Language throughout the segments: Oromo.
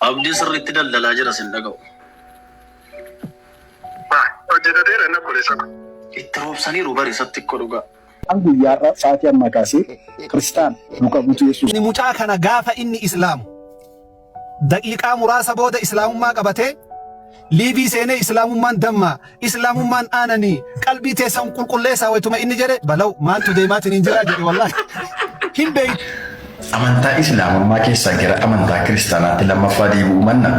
Abdii sirriitti daldalaa jira sin dhaga'u. Hojjetateera inni obboleessa ko. Itti roobsaniiru bari isatti ikkoo dhugaa. An guyyaarraa sa'aatii ammaa kaasee kiristaan duuka buutuu Yesuus. Inni mucaa kana gaafa inni islaamu daqiiqaa muraasa booda islaamummaa qabatee liivii seenee islaamummaan damma islaamummaan aananii qalbii teessan qulqulleessaa waytuma inni jedhe balaw maaltu deemaatiin hin jiraa jedhe wallaahi hin beeytu. Amantaa Islaamummaa keessaa gara amantaa Kiristaanaatti lammaffaa deebi'uu manna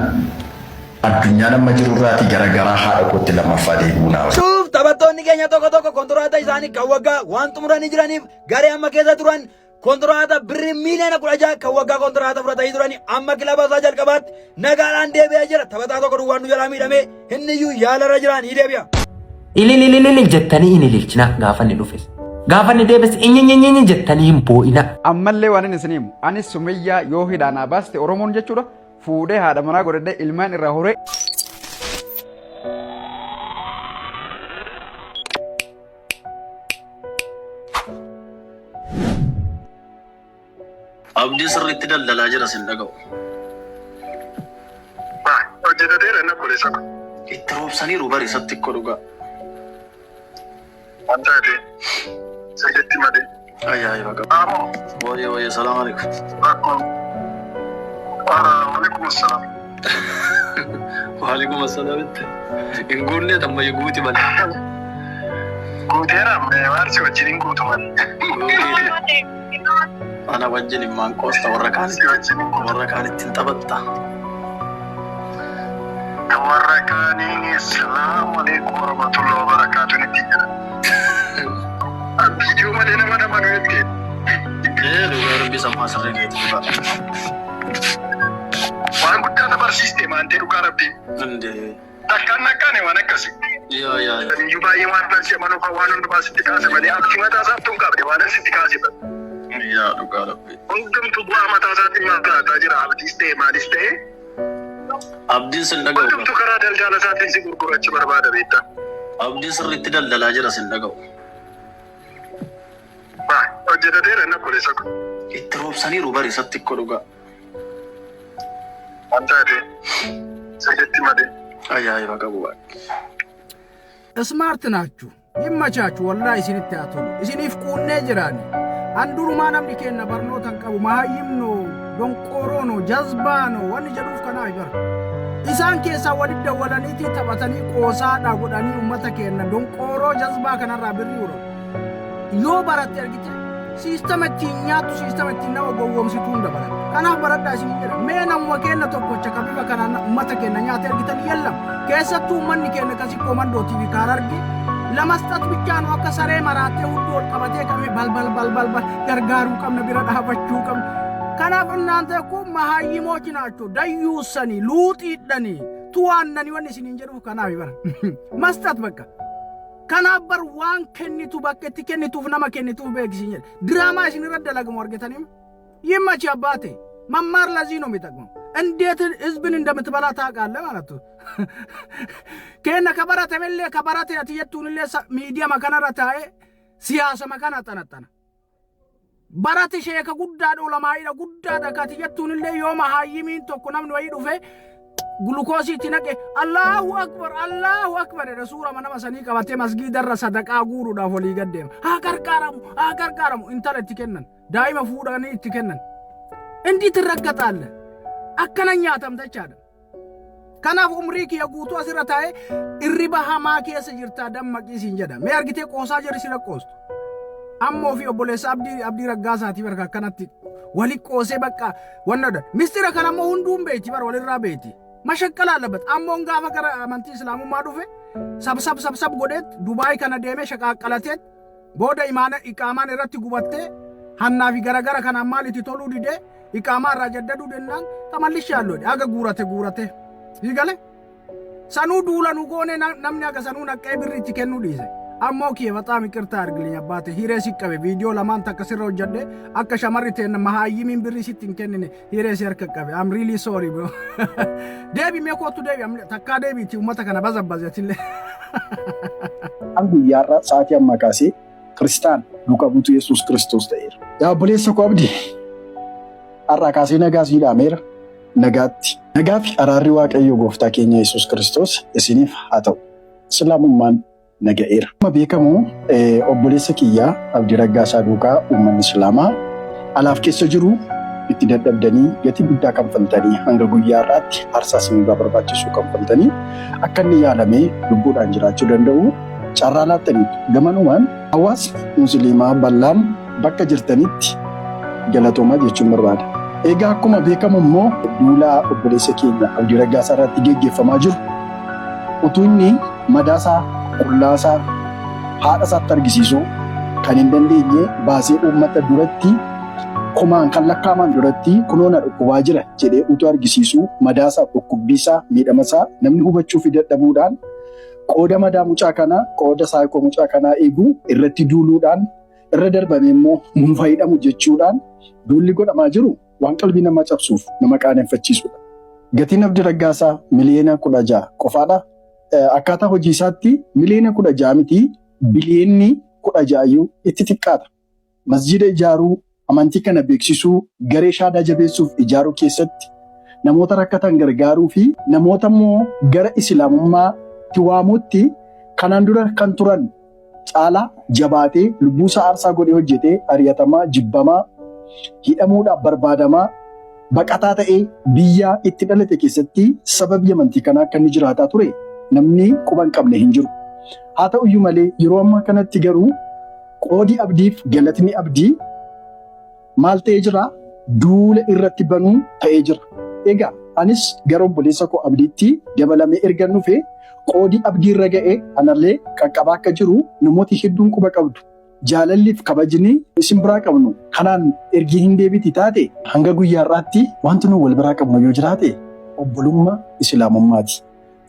addunyaan amma jiru irraatii gara garaa haadha kootti lammaffaa deebi'uu naa wayya. Shuuf taphattoonni keenya tokko tokko kontiraata isaanii kan waggaa waan xumuranii jiraniif garee amma keessa turan kontiraata birrii miiliyoona 16 kan waggaa kontiraata fudhatanii turanii amma kilaba isaa jalqabaatti nagaadhaan deebi'ee jira. Taphataa tokko duwwaan nu jalaa miidhamee inni iyyuu yaalarra jira ni deebi'a. Ililililil jettanii hin ililchinaa gaafa inni dhufes. Gaafa inni deebis inyinyinyi jettanii hin boo'inaa. Ammallee waan inni isin himu anis Sumayyaa yoo hidhaa naa baaste Oromoon jechuudha fuudhee haadha manaa godhadhee ilmaan irraa horee Abdii sirriitti daldalaa jira sin dhaga'u. Hojjetateera inni obboleessa ko. Itti roobsaniiru bari isatti ikkoo dhugaa. Waan taate sirriitti malee. Ayyaa baqa. Aamoo Wayye wayye salaam alaikum. rakkoo. Waalaikum assalaam. Waalaikum assalaam itti. Hin guunne tamma guuti malee. Guuteera maal si wajjin hin guutu malee. Ana wajjin immaan qoosta warra Si kaanitti wajjin hin guutu. warra kaanitti hin taphatta. Warra kaanii salaamu alaikum warahmatullahi wabarakatuh itti jira. Viidiyoo malee nama nama nu jettee. Ee dhugaa rabbi sammaa sirrii keeti dhugaa. Waan guddaa na barsiiste maantee dhugaa rabbii. Indee. Takkaan nakkaane waan akkasii. Yaa yaa yaa. Iyyuu baay'ee waan nan si amanuuf waan hundumaa sitti kaase malee abdii mataa isaaf tun qabde waan sitti kaase. Yaa dhugaa rabbi. Hundumtuu bu'aa mataa isaatiin maalaataa jira abdiis ta'e maalis ta'e. Abdiin sin dhaga'u bara. Hundumtuu karaa daldala isaatiin si gurgurachuu barbaada beektaa. Abdiin sirriitti daldalaa jira sin dhaga'u. Hojjetateera inni obboleessa ko. Itti roobsaniiru bari isatti ikkoo dhugaa. Waan taate sirriitti malee. Ayyaa baqa bu'aa. Smart ናችሁ ይመቻችሁ። ወላሂ isinitti haa tolu. Isiniif quunnee jiraani. An durumaa namni kenna barnoota hin qabu. Mahayyimnoo, donqooroonoo, jazbaanoo wanni jedhuuf kanaaf bara. Isaan keessaa walitti dawwalaniitii taphatanii qoosaadha godhanii uummata keenya donqooroo jazbaa kanarraa birrii uran. Yoo baratte argite siistama ittiin nyaattu siistama ittiin nama gowwoomsitu hunda baratte. Kanaaf baradhaa isin jedha. Mee namuma keenya tokkocha kan bifa kanaan uummata keenya nyaate argitan yellam. Keessattuu uummanni keenya kasi koomandootii fi kaar arge lamasxat bichaa nu akka saree maraattee hudduu ol qabatee qabee balbal balbal bal gargaaruu qabna bira dhaabachuu qabna. Kanaaf እናንተ እኮ መሀይሞች ናቸው። ደዩሰኒ ሉጢደኒ tuwaannani wanni isiniin jedhuuf kanaaf bara መስጠት በቃ kanaaf bar waan kennitu bakka itti kennituuf nama kennituuf beeksisin jedhe diraamaa isin irra dalagamu argatanii ይመች አባቴ መማር ለዚህ ነው የሚጠቅመው። እንዴት ህዝብን እንደምትበላ ታውቃለህ ማለት ነው። keenya ka baratemellee ka barate ati jettuunillee miidiyama kanarra taa'ee siyaasama kana xanaxana. Barate sheeka guddaadha ulamaa'idha guddaadha kati jettuunillee yooma haayyimiin tokko namni wayii dhufe gulukoosii itti naqe Allahu akbar Allahu akbar jedhe suurama nama sanii qabatee masgiidarra sadaqaa guuruudhaaf olii gad deema. Haa qarqaaramu haa qarqaaramu intala itti kennan daa'ima fuudhanii itti kennan. እንዲህ ትረገጣለህ። akkana nyaatamta jechaadha. Kanaaf umrii kiyya guutuu asirra taa'ee irriba hamaa keessa jirtaa dammaqii siin jedha. Mee argitee qoosaa jirri si rakkoostu. Ammoo fi obboleessa Abdii Abdii Raggaasaatiif harka akkanatti wali qoosee bakka wanna dha. Mistira kana ammoo hunduun beeyti bara walirraa beeyti. Mashaqqala አለበት. Ammoon gaafa gara amantii islaamummaa dhufe sabsab sabsab godheet Dubaay kana deemee shaqaaqqalateet booda imaana iqaamaan irratti gubattee hannaa fi garagara kanaan maal itti toluu didee iqaamaa irraa jaddaduu dennaan tamallishe halluu haga guurate guurate. Siigale? Sanuu duula nu goone namni haga sanuu naqqee birri itti kennuu dhiise. Ammoo kiyya በጣም ይቅርታ አድርግልኝ አባቴ hiree si qabe viidiyoo lamaan takka sirra hojjedhe akka shamarri teenna mahaayyimiin birrii sitti hin kennine hiree si harka qabe. I'm really sorry bro. Deebi mee kootu deebi takkaa deebiiti uummata kana bazabbaze atillee. An guyyaarraa sa'aatii ammaa kaasee kiristaan duuka buutuu Yesuus Kiristoos ta'eera. Yaa obboleessa koo Abdii har'aa kaasee nagaa sii dhaameera. Nagaatti. Nagaa fi araarri Waaqayyoo Gooftaa keenya Yesuus Kiristoos isiniif haa ta'u. Islaamummaan naga'eera. Akkuma beekamu obboleessa kiyya Abdii Raggaasaa duukaa uummanni Islaamaa alaaf keessa jiru itti dadhabdanii gatii guddaa kanfaltanii hanga guyyaa har'aatti aarsaa isinirraa barbaachisu kanfaltanii akka inni yaalamee lubbuudhaan jiraachuu danda'u carraa laattaniitu. Gamanumaan hawaasni Musliimaa bal'aan bakka jirtanitti galatoomaa jechuun barbaada. Egaa akkuma beekamu immoo duula obboleessa keenya Abdii Raggaasaa irratti geggeeffamaa jiru utuu inni madaasaa, qullaasaa haadha isaatti argisiisuu kan hin dandeenye baasee uummata duratti kumaan kan lakkaa'aman duratti kunoo na dhukkubaa jira jedhee utuu argisiisuu madaasaa, dhukkubbiisaa, miidhamasaa namni hubachuu fi dadhabuudhaan qooda madaa mucaa kanaa, qooda saayikoo mucaa kanaa eeguu irratti duuluudhaan irra darbamee immoo nu fayyadamu jechuudhaan duulli godhamaa jiru waan qalbii namaa cabsuuf nama qaaneffachiisudha. Gatiin Abdii Raggaasaa miliyoona 16 qofaadha. Akkaataa hojii isaatti miliyoona 16 miti biliyoonni 16 iyyuu itti xiqqaata. Masjiida ijaaruu, amantii kana beeksisuu, garee shaadaa jabeessuuf ijaaruu keessatti namoota rakkatan gargaaruu fi namoota immoo gara Islaamummaatti waamuutti kanaan dura kan turan caalaa jabaatee lubbuusaa aarsaa godhee hojjetee ari'atamaa, jibbamaa, hidhamuudhaaf barbaadamaa, baqataa ta'ee biyya itti dhalate keessatti sababii amantii kanaa akka inni jiraataa ture namni quba hin qabne hin jiru. Haa ta'uyyuu malee yeroo ammaa kanatti garuu qoodi abdiif galatni abdii maal ta'ee jira? Duula irratti banuu ta'ee jira. Egaa anis gara obboleessa koo Abdiitti dabalamee ergan dhufe qoodi abdii irra ga'e anallee qaqqabaa akka jiru namooti hedduun quba qabdu. Jaalalliif kabajni isin biraa qabnu kanaan ergi hin deebiti taate hanga guyyaa har'aatti wanti nu wal biraa qabnu yoo jiraate obbolummaa Islaamummaati.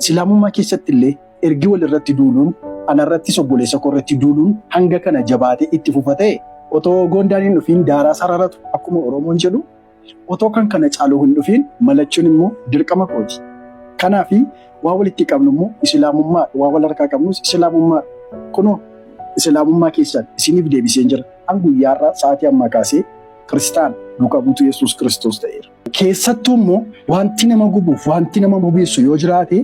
Islaamummaa keessatti illee ergi wal irratti duuluun anarrattis obboleessa koo irratti duuluun hanga kana jabaatee itti fufa ta'e otoo gondaan hin dhufiin daaraa sararatu akkuma Oromoon jedhu otoo kan kana caalu hin dhufiin malachuun immoo dirqama kooti. Kanaaf waa walitti qabnu immoo Islaamummaa, waa wal harkaa qabnus Islaamummaa. Kunoo Islaamummaa keessan isiniif deebiseen jira. An guyyaa har'aa sa'aatii ammaa kaasee Kiristaan duuka buutuu Yesuus Kiristoos ta'eera. Keessattuu immoo wanti nama gubuuf wanti nama bobeessu yoo jiraate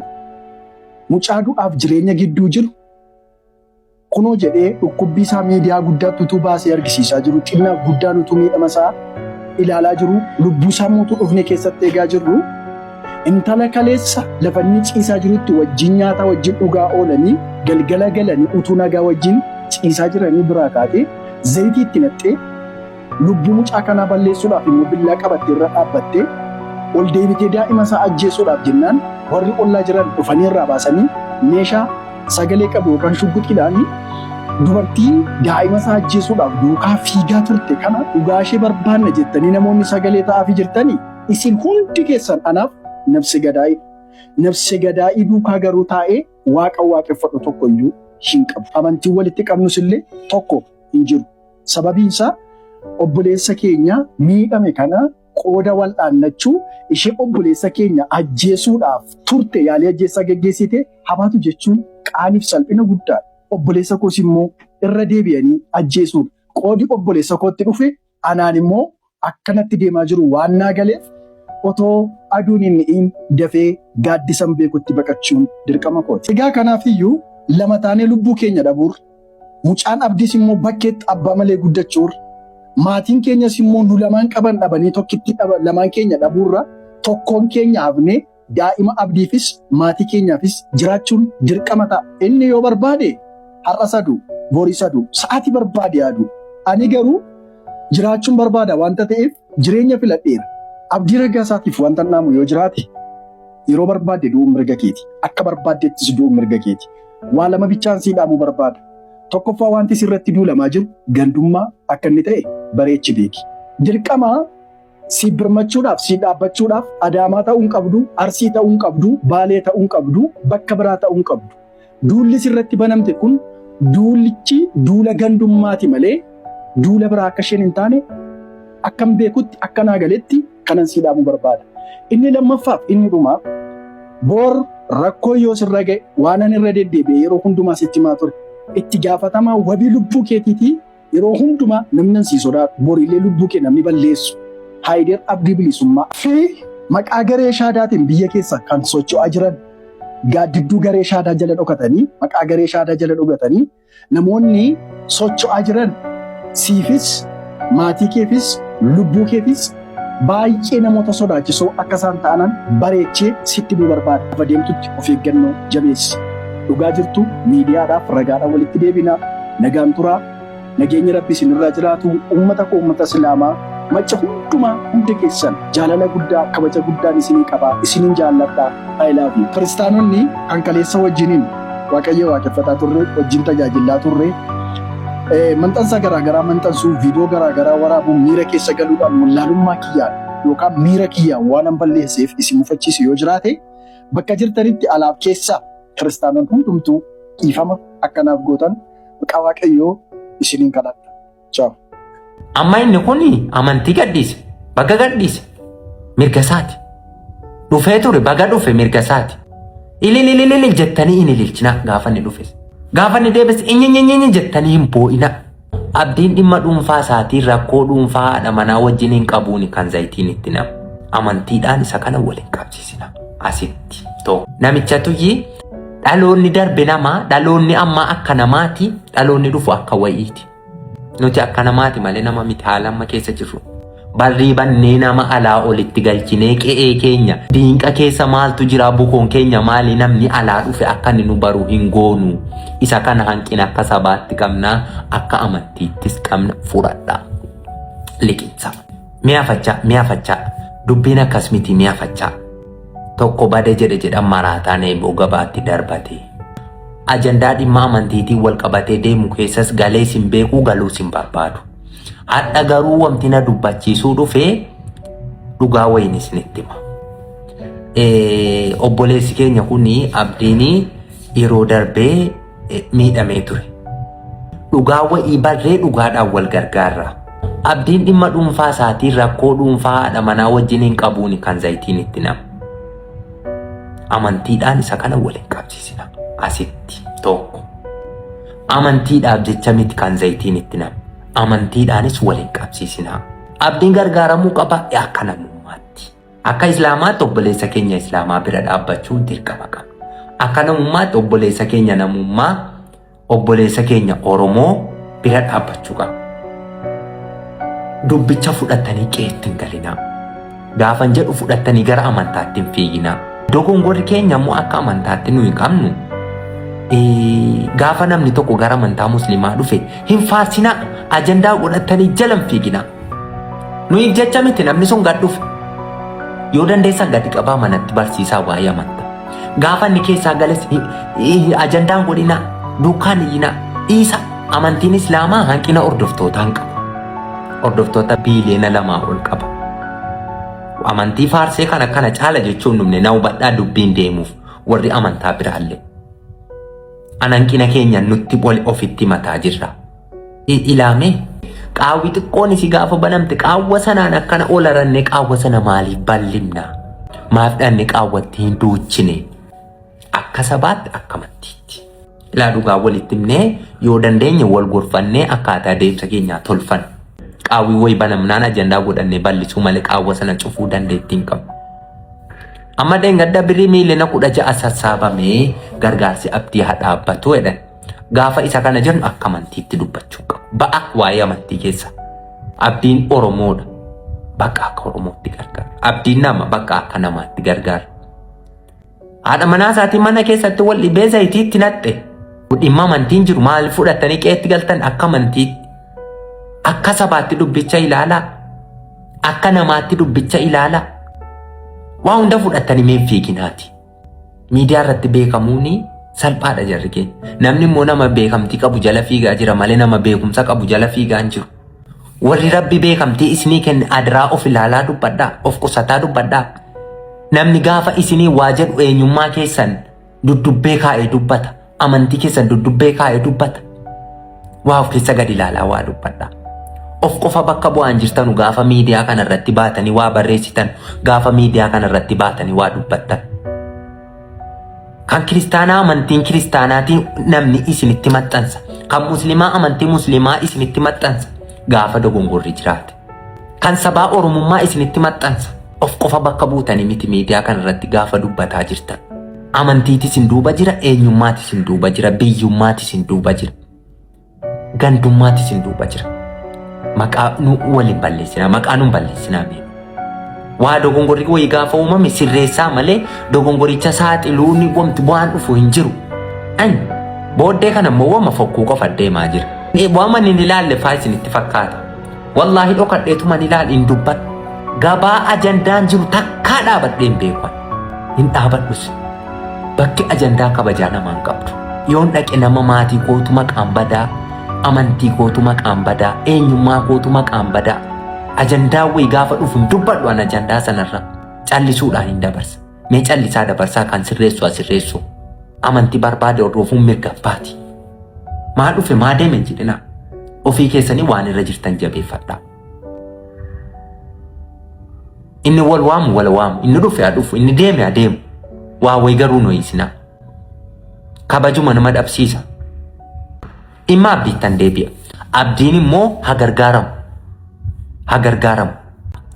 mucaa du'aaf jireenya gidduu jiru kunoo jedhee dhukkubbii isaa miidiyaa guddaatti utuu baasee argisiisaa jiru, xinnaaf guddaan utuu miidhama isaa ilaalaa jiru, lubbuu isaa immoo utuu dhufne keessatti eegaa jirru, intala kaleessa lafa inni ciisaa jirutti wajjin nyaataa wajjin dhugaa oolanii galgala galanii utuu nagaa wajjin ciisaa jiranii biraa kaatee zayitii itti naqxee lubbuu mucaa kanaa balleessuudhaaf immoo billaa qabattee irra dhaabbattee ol deebitee daa'ima isaa ajjeesuudhaaf jennaan warri ollaa jiran dhufanii irraa baasanii meeshaa sagalee qabu yookaan shugguxiidhaan dubartii daa'ima isaa ajjeesuudhaaf duukaa fiigaa turte kana dhugaa ishee barbaanna jettanii namoonni sagalee ta'aafii jirtanii isin hundi keessan anaaf nafse gadaa'ii. Nafse gadaa'ii duukaa garuu taa'ee waaqa waaqeffadhu tokko iyyuu hin qabu. Amantiin walitti qabnus illee tokko hin jiru. Sababiin isaa obboleessa keenya miidhame kana qooda wal'aannachuu ishee obboleessa keenya ajjeesuudhaaf turte yaalii ajjeessaa geggeessite habaatu jechuun qaaniif salphina guddaadha. Obboleessa koos immoo irra deebi'anii ajjeesuudha. Qoodi obboleessa kootti dhufe anaan immoo akkanatti deemaa jiru waan naa galeef otoo aduun hin dhi'in dafee gaaddisan beekutti baqachuun dirqama kooti. Egaa kanaafiyyuu lama taanee lubbuu keenya dhabuur, mucaan abdiis immoo bakkeetti abbaa malee guddachuur, maatiin keenyas immoo nu lamaan qaban dhabanii tokkitti lamaan keenya dhabuurra tokkoon keenya hafnee daa'ima abdiifis maatii keenyaafis jiraachuun dirqama ta'a. Inni yoo barbaade har'as adu, boris adu, sa'aatii barbaade adu. Ani garuu jiraachuun barbaada waanta ta'eef jireenya filadheera. Abdii Raggaasaatiif wanta dhaamu yoo jiraate yeroo barbaadde du'uun mirga keeti. Akka barbaaddeettis du'uun mirga keeti. Waa lama bichaan sii dhaamuu barbaada. Tokkoffaa wanti sirratti duulamaa jiru gandummaa akka inni ta'e bareechi beeki. Dirqama si birmachuudhaaf, si dhaabbachuudhaaf Adaamaa ta'uu hin qabdu, Arsii ta'uu hin qabdu, Baalee ta'uu hin qabdu, bakka biraa ta'uu hin qabdu. Duulli sirratti banamte kun duulichi duula gandummaati malee duula biraa akka isheen hin taane akkan beekutti akka naa galetti kanan sii dhaamuu barbaada. Inni lammaffaaf inni dhumaa boor rakkoo yoo sirra ga'e waanan irra deddeebi'e yeroo hundumaa sitti himaa ture. Itti gaafatamaa wabii lubbuu keetiitii yeroo hundumaa namni nan sii sodaatu borillee lubbuu kee namni balleessu Haayider Abdii Bilisummaa fi Maqaa garee shaadaatiin biyya keessa kan socho'aa jiran, gaaddidduu garee shaadaa jala dhokatanii, maqaa garee shaadaa jala dhokatanii namoonni socho'aa jiran siifis, maatii keefis, lubbuu keefis baay'ee namoota sodaachisoo akka isaan ta'anan bareechee sitti himuu barbaada. Lafa deemtutti of eeggannoo jabeessi. Dhugaa jirtu miidiyaadhaaf ragaadhaan walitti deebina. Nagaan turaa. Nageenyi Rabbi isinirraa jiraatu. Uummata koo, uummata Islaamaa macca hundumaa, hunda keessan jaalala guddaa, kabaja guddaan isinii qaba. Isinin jaalladha. I love you. Kiristaanonni kan kaleessa wajjiniin Waaqayyo waaqeffataa turre, wajjin tajaajillaa turre, maxxansa garaagaraa maxxansuu, viidiyoo garaagaraa waraabuun, miira keessa galuudhaan, wallaalummaa kiyyaan yookaan miira kiyyaan waan an balleesseef isin mufachiisu yoo jiraate, bakka jirtanitti alaaf keessa kiristaanonni hundumtuu dhiifama akkanaaf gootan maqaa Waaqayyoo isiniin kadhadha. Ciao. Amma inni kun amantii gadhiise. Baga gadhiise. Mirga isaati. Dhufee ture, baga dhufe, mirga isaati. Ililililil jettanii hin ililchinaa gaafa inni dhufes. Gaafa inni deebis inyinyinyi jettanii hin boo'inaa. Abdiin dhimma dhuunfaa isaatiin rakkoo dhuunfaa haadha manaa wajjin hin qabuuni kan zayitiin itti nama. Amantiidhaan isa kana waliin qabsiisina. Asitti tokko. Namicha tuyyi dhaloonni darbe namaa, dhaloonni ammaa akka namaati, dhaloonni dhufu akka wayiiti. Nuti akka namaati malee nama miti haala amma keessa jirru. Barrii bannee nama alaa olitti galchinee qe'ee keenya diinqa keessa maaltu jira, bukoon keenya maali, namni alaa dhufe akka inni nu baru hin goonu. Isa kana hanqina akka sabaatti qabna, akka amantiittis qabna, fudhadha. Liqimsa. Mi'a fachaa, mi'a fachaa, dubbiin akkas miti, mi'a fachaa. Tokko bade jedhe jedhan maraataan eeboo gabaatti darbate. Ajandaa dhimma amantiitiin wal qabatee deemu keessas galees hin beekuu, galuus hin barbaadu. Hadha garuu wanti na dubbachiisuu dhufe dhugaa wayiin isinitti hima. Obboleessi keenya kun Abdiin yeroo darbee miidhamee ture. Dhugaa wa'ii barree dhugaadhaan wal gargaarra. Abdiin dhimma dhuunfaa isaatiin rakkoo dhuunfaa haadha manaa wajjin hin qabuuni kan zayitiin itti nama. Amantiidhaan isa kana wal hin qabsiisina. Asitti tokko. Amantiidhaaf jecha miti kan zayitiin itti nama. Amantiidhaanis wal hin qabsiisina. Abdiin gargaaramuu qaba akka namummaatti. Akka Islaamaatti obboleessa keenya Islaamaa bira dhaabbachuu dirqama qaba. Akka namummaatti obboleessa keenya namummaa, obboleessa keenya Oromoo bira dhaabbachuu qaba. Dubbicha fudhattanii qe'eetti hin galinaa. Gaafan jedhu fudhattanii gara amantaatti hin fiiginaa. Dogongorri keenya immoo akka amantaatti nuyi qabnu, gaafa namni tokko gara amantaa musliimaa dhufe hin faarsinaa, ajandaa godhattanii jala hin fiiginaa. Nuyiif jecha miti namni sun gad dhufe. Yoo dandeessan gadi qabaa manatti barsiisaa waa'ee amantaa. Gaafa inni keessaa gales ajandaan godhinaa, duukaan iyyinaa, dhiisa. Amantiin Islaamaa hanqina hordoftootaa hin qabu. Hordoftoota biiliyoona 2 ol qaba. Amantii faarsee kana kana caala jechuun dhumne, na hubadhaa, dubbiin deemuuf warri amantaa biraallee. An hanqina keenya nutti ol ofitti mataa jirra. Ilaamee qaawwi xiqqoon isii gaafa banamte qaawwa sanaan akkana ol arannee, qaawwa sana maaliif bal'inna? Maaf dhanne qaawwatti hin duuchine? Akka sabaatti, akka amantiitti. Ilaa, dhugaa walitti himnee, yoo dandeenye wal gorfannee akkaataa deemsa keenyaa tolfan. Qaawwi wayi banamnaan ajandaa godhannee bal'isuu malee qaawwa sana cufuu dandeettii hin qabnu. Amma dheengadda birrii miiliyoona 16 sassaabamee gargaarsi Abdii haa dhaabbatu jedhan. Gaafa isa kana jennu akka amantiitti dubbachuu qabu. Ba'a waa'ee amantii keessa. Abdiin Oromoodha. Bakka akka Oromootti gargaara. Abdiin nama, bakka akka namaatti gargaara. Haadha manaa isaatiin mana keessatti wal dhibee zayitii itti naqxe. Dhimma amantiin jiru maal fudhattanii qe'eetti galtan akka amantiitti? Akka sabaatti dubbicha ilaalaa. Akka namaatti dubbicha ilaalaa. Waa hunda fudhattanii mee fiiginaati. Miidiyaa irratti beekamuun salphaadha jarri keenya. Namni immoo nama beekamtii qabu jala fiigaa jira malee nama beekumsa qabu jala fiigaa hin jiru. Warri Rabbi beekamtii isinii kenne adiraa of ilaalaa dubbadhaa, of qusataa dubbadhaa. Namni gaafa isinii waa jedhu eenyummaa keessan duddubbee kaa'ee dubbata. Amantii keessan duddubbee kaa'ee dubbata. Waa of keessa gadi ilaalaa waa dubbadhaa. Of qofa bakka bu'aan jirtanu gaafa miidiyaa kana irratti baatanii waa barreessitan, gaafa miidiyaa kana irratti baatanii waa dubbattan. Kan kiristaanaa amantiin kiristaanaatiin namni isinitti maxxansa. Kan muslimaa amantii muslimaa isinitti maxxansa. Gaafa dogongorri jiraate. Kan sabaa Oromummaa isinitti maxxansa. Of qofa bakka buutanii miti miidiyaa kana irratti gaafa dubbataa jirtan. Amantiitis hin duuba jira, eenyummaatis hin duuba jira, biyyummaatis hin duuba jira. Gandummaatis hin duuba jira. Maqaa nu waliin balleessinaa, maqaa nu hin balleessinaa mee. Waa dogongorri wayii gaafa uumame sirreessaa malee dogongoricha saaxiluun wanti bu'aan dhufu hin jiru. An booddee kana immoo wama fokkuu qofa deemaa jira. Waan ani hin ilaalle faa isinitti fakkaata. Wallaahi dhokadheetuman ilaal hin dubbadhu. Gabaa ajandaan jiru takkaa dhaabadhee hin beeku. Hin dhaabadhus. Bakki ajandaa kabajaa namaa hin qabdu. Yoon dhaqe nama maatii kootu maqaan badaa, amantii kootu maqaan badaa, eenyummaa kootu maqaan badaa. Ajandaa wayii gaafa dhufu hin dubbadhu an ajandaa sanarra. Callisuudhaan hin dabarsa. Mee callisaa dabarsaa kan sirreessu haa sirreessu. Amantii barbaade hordofuun mirga abbaati. Maa dhufe maa deeme hin jedhinaa. Ofii keessanii waan irra jirtan jabeeffadhaa. Inni wal waamu wal waamu, inni dhufe haa dhufu, inni deeme haa deemu. Waa wayi garuu nu hiisinaa. Kabajuma nama dhabsiisa. Dhimma abdiittan deebi'a. Abdiin immoo haa gargaaramu. Haa gargaaramu.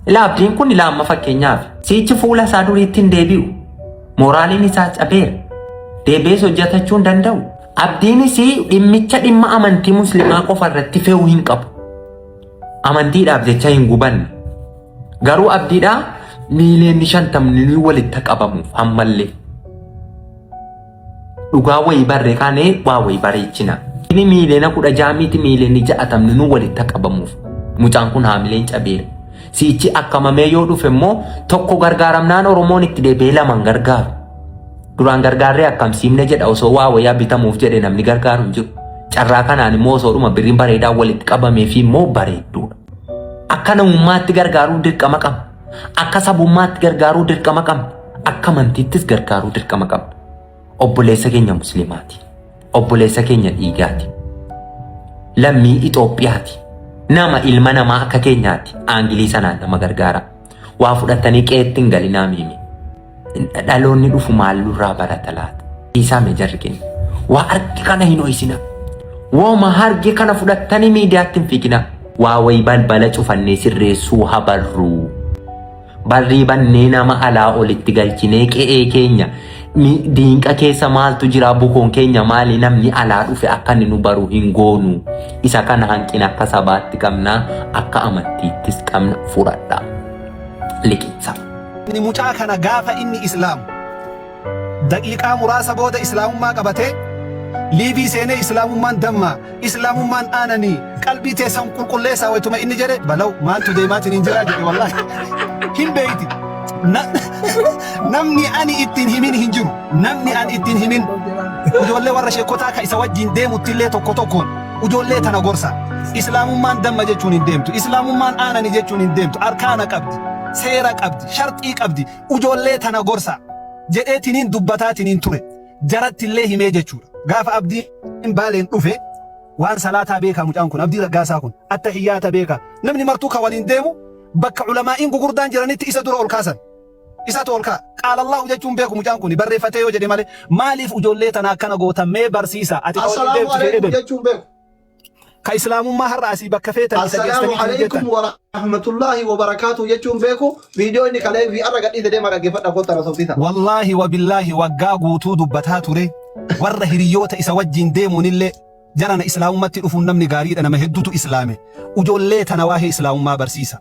Ilaa abdiin kun ilaa amma fakkeenyaaf siichi fuula isaa duriitti hin deebi'u. Mooraaliin isaa cabeera. Deebi'ees hojjetachuu hin danda'u. Abdiinis dhimmicha dhimma amantii musliimaa qofa irratti fe'uu hin qabu. Amantiidhaaf jecha hin gubanne. Garuu abdiidhaa miiliyoonni shantamni ni walitti qabamuuf ammallee. Dhugaa wayii barree kaanee waa wayii bareechina. Inni miiliyoona 16 miti miiliyoonni ja'atamni nu walitti qabamuuf. Mucaan kun haamileen cabeera. Siichi akkamamee yoo dhufe immoo tokko gargaaramnaan Oromoon itti deebi'ee lamaan gargaaru. Duraan gargaarree akkam siimne jedha osoo waa wayaa bitamuuf jedhe namni gargaaru hin jiru. Carraa kanaan immoo osoo dhuma birriin bareedaa walitti qabamee fi immoo bareedduudha. Akka namummaatti gargaaruu dirqama qabna. Akka sabummaatti gargaaruu dirqama qabna. Akka amantiittis gargaaruu dirqama qabna. Obboleessa keenya musliimaati. Obboleessa keenya dhiigaati. Lammii Itoophiyaati. Nama ilma namaa akka keenyaati. Aangilii sanaan nama gargaara. Waa fudhatanii qe'eetti hin galinaa miimi. Dhaloonni dhufu maal nurraa barata laata? Dhiisaa mee jarri keenya. Waa arge kana hin ho'isinaa. Wooma harge kana fudhattanii miidiyaatti hin fiiginaa. Waa wayi balbala cufannee sirreessuu habarru. Barrii bannee nama alaa olitti galchinee qe'ee keenya diinqa keessa maaltu jira bukoon keenya maali namni alaa dhufe akka inni nu baru hin goonu. Isa kana hanqina akka sabaatti qabna akka amantiittis qabna fudhadha. Liqinsa. Inni mucaa kana gaafa inni islaamu daqiiqaa muraasa booda islaamummaa qabatee liivii seenee islaamummaan damma islaamummaan aananii qalbii teessan qulqulleessaa waytuma inni jedhe balaw maaltu deemaatiin hin jiraa jedhe wallaahi hin beeyti namni ani ittiin himin hin jiru namni ani ittiin himin ijoollee warra sheekotaa ka isa wajjin deemutti illee tokko tokkoon ijoollee tana gorsa islaamummaan damma jechuun hin deemtu islaamummaan aanani jechuun hin deemtu arkaana qabdi seera qabdi sharxii qabdi Ujoollee tana gorsa jedheetiniin dubbataatiniin ture. Jarattillee himee jechuudha. Gaafa Abdiin Baaleen dhufe waan salaataa beeka mucaan kun Abdii Raggaasaa kun attahiyyaata beeka. Namni martuu ka waliin deemu bakka ulamaa'iin gugurdaan jiranitti isa dura ol kaasan. Isatu ol ka'a. Qaala Allahu jechuun beeku mucaan kun barreeffatee yoo jedhe malee maaliif ujoollee tana akkana gootan mee barsiisa ati ka waliin Assalaamu deemtu jedhee alaikum beeku. jechuun beeku. Ka islaamummaa har'a asii bakka feetan isa Assalaamu geessanii hin alaikum jettan. wa rahmatullahi wa barakaatuh jechuun beeku viidiyoo inni kalee fi arra gadhiise deemaa dhaggeeffadha kottaa na sobsiisa. Wallaahi wabillaahi waggaa guutuu dubbataa ture warra hiriyoota isa wajjin deemuunillee jarana islaamummatti dhufuun namni gaariidha nama hedduutu islaame ujoollee tana waa'ee islaamummaa barsiisa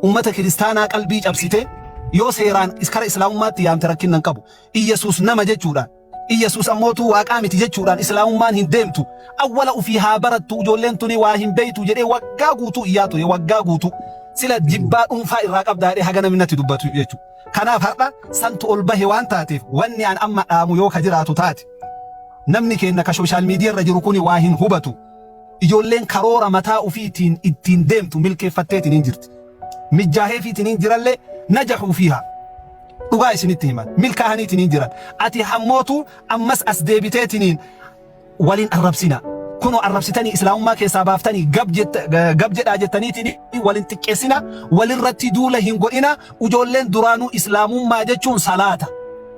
ummata kiristaanaa qalbii cabsite yoo seeraan kara islaamummaatti yaamte rakkinna hin qabu Iyyasuus nama jechuudhaan Iyyasuus ammootuu waaqaa miti jechuudhaan islaamummaan hin deemtu awwala ufii haa barattu ijoolleen tuni waa hin beeytu jedhee waggaa guutuu iyyaa ture waggaa guutuu sila jibbaa dhuunfaa irraa qabdaa jedhee haga namni natti dubbatu jechuudha. Kanaaf har'a santu ol bahe waan taateef wanni an amma dhaamu yoo ka jiraatu taate namni keenna ka sooshaal miidiyaa irra jiru kuni waa hin hubatu. Ijoolleen karoora mataa ufiitiin ittiin deemtu milkeeffatteetiin hin jirti. Mijjaaheefiitiin hin jirallee najaxuu fiihaa. Dhugaa isinitti himan. Milkaahaniitiin hin jiran. Ati hammootu ammas as deebiteetiniin waliin arrabsina. Kunoo arrabsitanii islaamummaa keessaa baaftanii gab gab jedhaa jettaniitiin walin xiqqeessina walirratti duula hin godhina ijoolleen duraanuu islaamummaa jechuun salaata.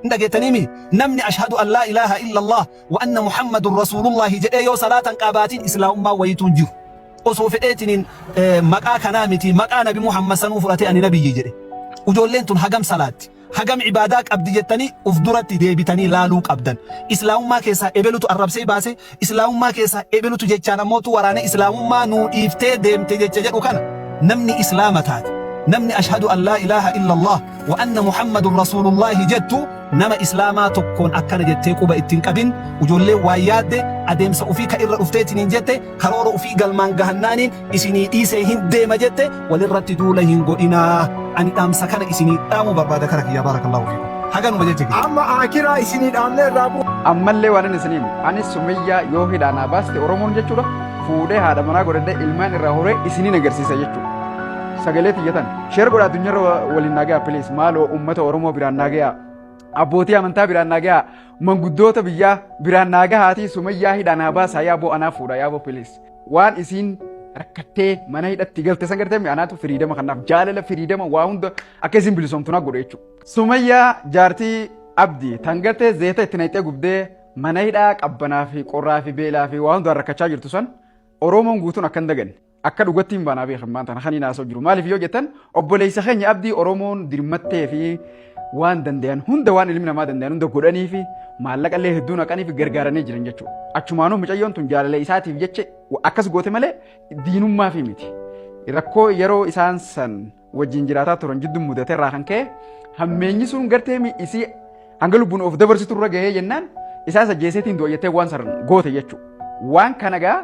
Hin dhageettaniimi namni ashhadu an laa ilaaha illallah wa anna muhammadun rasuulullahi jedhee yoo salaata hin qabaatin islaamummaa wayituu hin jiru. Osoo fedheetiniin maqaa kanaa miti maqaa nabi Muhammad sanuu fudhatee ani nabiyyi jedhe. Ujoolleen tun hagam salaatti? Hagam ibaadaa qabdi jettanii uf duratti deebitanii laaluu qabdan. Islaamummaa keessaa ebelutu arrabsee baase, Islaamummaa keessaa ebelutu jechaan ammootu waraanee Islaamummaa nuu dhiiftee deemte jecha jedhu kana namni Islaama taate, namni ashhadu an laa ilaaha illallah wa anna Muhammadun rasuulullaahi jettu nama Islaamaa tokkoon akkana jettee quba itti hin qabin. Ujoolleen waan yaadde adeemsa ufii ka irra dhufteetiniin jette karoora ufii galmaan gahannaaniin isinii dhiisee hin deema jette walirratti duula hin godhinaa. Ani dhaamsa kana isinii dhaamuu barbaada kara kiyyaa baarakallaahu fiikum. Haganuma jecha kiyya. Amma aakiraa isinii dhaamnee irraa bu'u. Ammallee waan inni isinii himu anis Sumayyaa yoo hidhaa naa baaste Oromoon jechuudha fuudhee haadha manaa godhadhee ilmaan irraa horee isiniin agarsiisa jechuudha. Sagalee tiyya tana share godhaa addunyaarra waliin naa gahaa please maaloo uummata Oromoo biraan naa gahaa abbootii amantaa biraan naa gahaa manguddoota biyyaa biraan naa gahaatii Sumayyaa hidhaa naa baasaa yaaboo anaa fuudha yaaboo please. Waan isiin rakkattee mana hidhatti galte san gartee anaatu firiidama kanaaf jaalala firiidama waa hunda akka isin bilisoomtu na godhe jechuudha. Sumayyaa jaartii Abdii tan gartee zeeta itti naqxee gubdee mana hidhaa qabbanaa fi qorraa fi beelaa fi waa hundaan rakkachaa jirtu san Oromoon guutuun akka hin daganne akka dhugatti hin baanaa beekan maan tana kan hin haasa'u jiru. Maaliif yoo jettan obboleessa keenya Abdii Oromoon dirmattee fi waan danda'an hunda waan ilmi namaa danda'an hunda godhanii fi maallaqa illee hedduu naqanii fi gargaaranii jiran jechuudha. Achumaanuu mucayyoon tun jaalala isaatiif jecha akkas goote malee diinummaa fi miti. Rakkoo yeroo isaan san wajjin jiraataa turan jidduu mudate irraa kan ka'e hammeenyi sun gartee isii hanga lubbuun of dabarsitu irra gahee jennaan isaas ajjeeseetiin du'a jettee waan san goote jechuudha. Waan kana gaa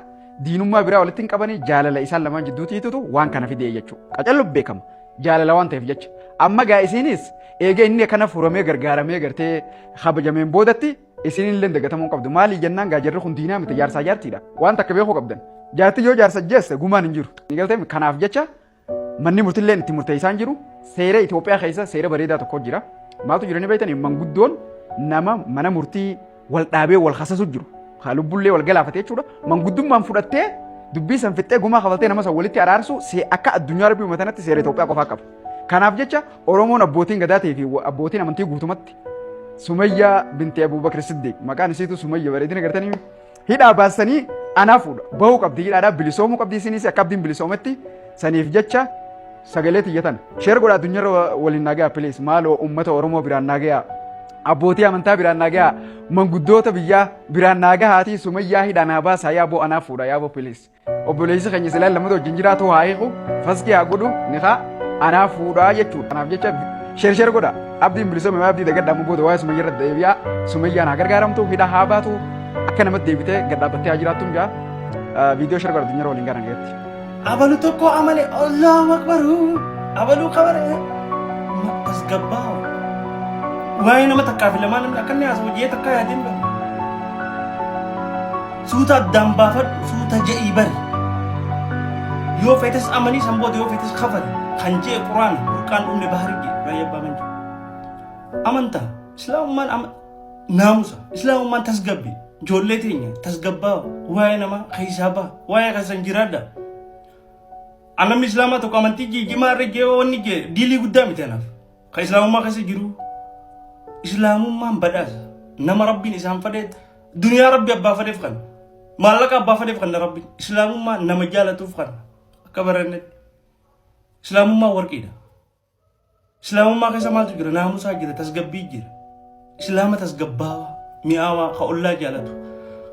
diinummaa biraa walitti hin qabanii jaalala isaan lamaan jidduutiitutu waan kana fidee jechuudha. Qacallu beekama. Jaalala waan ta'eef jecha. Amma gaa isiinis eega inni akkana furamee gargaaramee gartee kabajameen boodatti isinillee dagatamuu qabdu. Maali jennaan gaa jarri kun diinaa miti jaarsaa jaartiidha. Waan takka beekuu qabdan. Jaartii yoo jaarsa jeesse gumaan hin jiru. Ni galtee kanaaf jecha manni murtilleen itti murteessaan jiru seera Itoophiyaa keessa seera bareedaa tokko jira. Maaltu jira ni beektanii manguddoon nama mana murtii wal dhaabee wal hasasu jiru. Haa lubbullee wal galaafate jechuudha. Manguddummaan fudhattee dubbii san fixxee gumaa kafaltee nama san walitti araarsu akka addunyaa rabbii uummatanatti seera Itoophiyaa qofaa qaba. Kanaaf jecha Oromoon abbootiin gadaatii fi abbootiin amantii guutumatti Sumayyaa binti Abuubakar Siddiq maqaan isiitu Sumayya bareedina gartanii hidhaa baasanii anaa fuudha. Bahuu qabdi hidhaadhaa bilisoomuu qabdi isinis akka abdiin bilisoometti saniif jecha sagalee tiyya tana. Sheer godhaa addunyaarra waliin nagaa please maaloo uummata Oromoo biraan nagaa. Abbootii amantaa biraan naa gahaa. Manguddoota biyyaa biraan naa gahaatii Sumayyaa hidhaa naa baasaa yaaboo anaa fuudha yaaboo please. Obboleessi keenya silaa lammata wajjin jiraatu haa hiiku faskii haa godhu nikaa anaa fuudhaa jechuudha. Kanaaf jecha sheer sheer godha. Abdiin bilisoome abdii dagadhaa amma booda waa'ee Sumayyaa irratti deebi'aa. Sumayyaan haa gargaaramtu hidhaa haa baatu akka namatti deebitee gad dhaabbattee haa jiraattu jaa. Viidiyoo sheer godha addunyaa waliin garan ga'etti. Abalu tokko amale Allahu Akbar abaluu kabare tasgabbaawa. Waa'ee nama takkaa fi lamaa namni akka inni haasa'u jee takkaa yaadeen bara. Suuta addaan baafadhu suuta je'ii bari. Yoo feetes amanii san booda yoo feetes kafari kan je'e quraana burqaan dhumne bahari je'e raayyaa abbaa manjaa. Amantaa islaamummaan Naamusa. Islaamummaan tasgabbi. Ijoollee teenya tasgabbaawa. Waa'ee namaa keessaa baha. Waa'ee keessan jiraadha. Namni islaamaa tokko amantii jimaa irra jee wanni jee diilii guddaa miti anaaf. Kan islaamummaa keessa jiru. Islaamummaan badhaasa. Nama rabbiin isaan fadhee duniyaa rabbi abbaa fadheef kan. Maallaqa abbaa fadheef kan rabbiin. Islaamummaa nama jaalatuuf kan. Akka barannetti. Islaamummaan warqiidha. Islaamummaa keessa maaltu jira? Naamusaa jira, tasgabbii jira. Islaama tasgabbaawaa, mi'aawaa, ka ollaa jaalatu,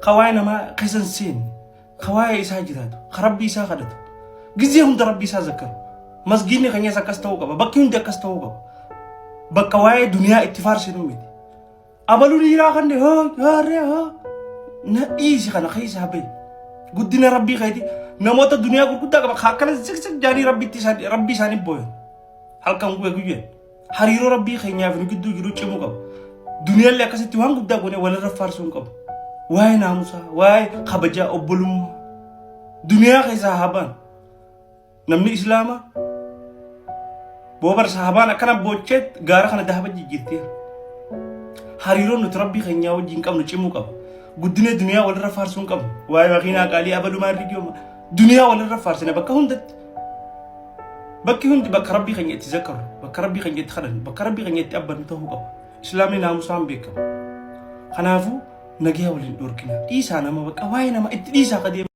ka waa'ee namaa keessa hin seenne, ka waa'ee isaa jiraatu, ka rabbii isaa kadhatu. Gizee hunda rabbii isaa zakkaru. Masgiidni keenyas akkas ta'uu qaba. Bakki hundi akkas ta'uu qaba. Bakka waa'ee duniyaa itti faarsinuu miti. Abaluu dhiiraa kan hoo harree hoo na dhiisi kana keessaa bahi. Guddina rabbii keeti namoota duniyaa gurguddaa qaba kan akkana siqsiq jaanii rabbitti isaan rabbii isaanii booyan. Halkan guyya guyyan hariiroo rabbii keenyaaf nu gidduu jiru cimuu qaba. Duniyaallee akkasitti waan guddaa goonee walirra faarsuu hin qabu. Waa'ee naamusaa, waa'ee kabajaa obbolummaa duniyaa keessaa haa baanu. Namni Islaamaa boobar sahabaan akkana boochee gaara kana dahaba jijjiirteera. Hariiroon nuti rabbii keenyaa wajjin qabnu cimuu qaba. Guddina duniyaa walirra faarsuu hin qabnu. Waa'ee makiinaa qaalii abalumaa riidiyooma. Duniyaa walirra faarsina bakka hundatti. Bakki hundi bakka rabbii keenya itti zakkaru, bakka rabbii keenya itti kadhannu, bakka rabbii keenya itti abbannu ta'uu qaba. Islaamni naamusaan beekama. Kanaafuu nagaa waliin dhorkina. Dhiisaa nama bakka waa'ee nama itti dhiisaa qadeema.